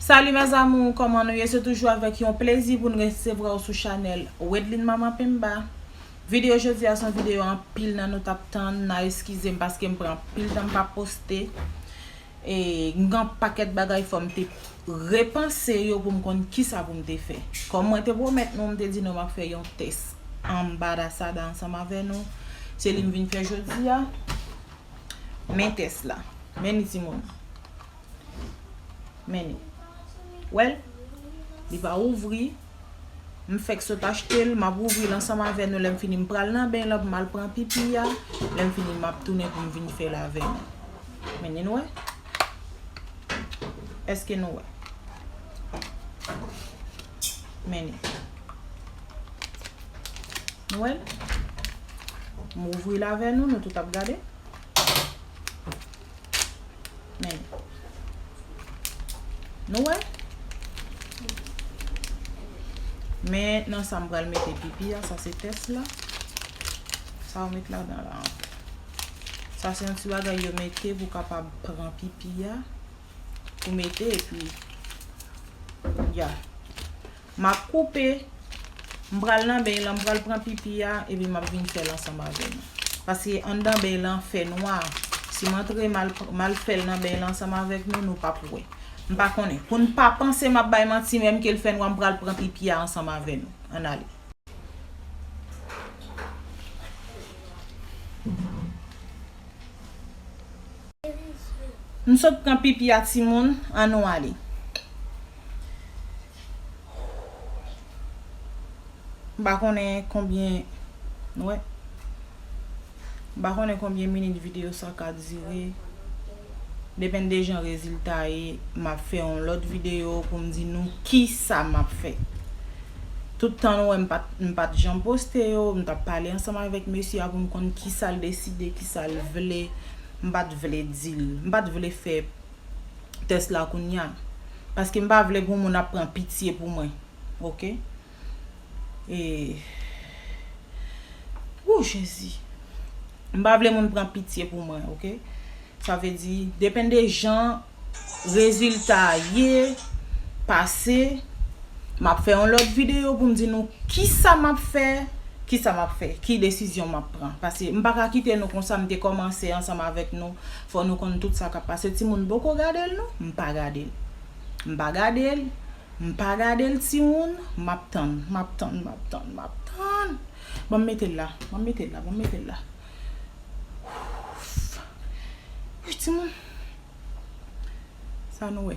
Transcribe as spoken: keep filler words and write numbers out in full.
Salut mes amours, kòman nou ye? Se toujou avèk yon plezi pou n resevwa w sou chanèl Wedline Mama Pemba. Videyo jodi a se yon videyo anpil nan nou t ap tann. N a eskize m paske m pran anpil tan m pa poste. E m gen pakèt bagay fò m te repanse yo pou m konn kisa pou m te fè. Kòm mwen te pwomèt nou, m te di nou m ap fè yon tès anbadasada ansanm avè nou. Se li m vin fè jodi a. Men tès la. Men li timoun. Men li. Wè l? Li pa ouvri. M fèk sot achte l, m ap ouvri l ansanm avè nou. Lè m fini, m pral nan beny lan pou m al pran pipi a. Lè m fini, m ap tounen pou m vin fè l avè nou. Men li, nou wè? Èske nou wè? Men li. Nou wè l? M ouvri l avè nou, nou tout ap gade. Men. Nou wè? Men nan sa m pral mete pipi a, sa se tès la. Sa ou met ladan la ankò. Sa se yon ti bagay yo mete pou kapab pran pipi a. Pou mete epi, ya. M ap koupe. M pral nan beny lan, m pral pran pipi a, epi m ap vin fè l ansanm avè nou. Paske anndan beny lan fè nwa. Si m antre m al, m al fè l nan beny lan ansanm avèk nou, nou p ap wè. M pa konnen. Pou n pa panse m ap bay manti, menm ke l fè nwa, m pral pran pipi a ansanm avè nou. Ann ale. M sot pran pipi a timoun, ann nou ale. M pa konnen konbyen, nou wè. M pa konnen konbyen minit videyo sa ka dire. Depann de jan rezilta ye, m ap fè yon lòt videyo pou m di nou kisa m ap fè. Tout tan nou wè m pa t, m pa t janm poste yo, m t ap pale ansanm avèk mesye a pou m konn kisa l deside, kisa l vle. M pa t vle di l, m pa t vle fè tès la kounye a. Paske m pa vle pou moun ap pran pitye pou mwen. Oke? E, wou, Jezi. M pa vle moun pran pitye pou mwen, oke? Sa vle di, depann de jan rezilta a ye, pase, m ap fè yon lòt videyo pou m di nou kisa m ap fè, kisa m ap fè, ki desizyon m ap pran. Paske m pa ka kite nou konsa, m te kòmanse ansanm avèk nou. Fò nou konn tout sa k ap pase. Timoun poko gade l non, m pa gade l. M pa gade l. M pa gade l timoun, m ap tann, m ap tann, m ap tann, m ap tann. Ban m mete l la, ban m mete l la, ban m mete l la. Wi timoun. Sa nou wè.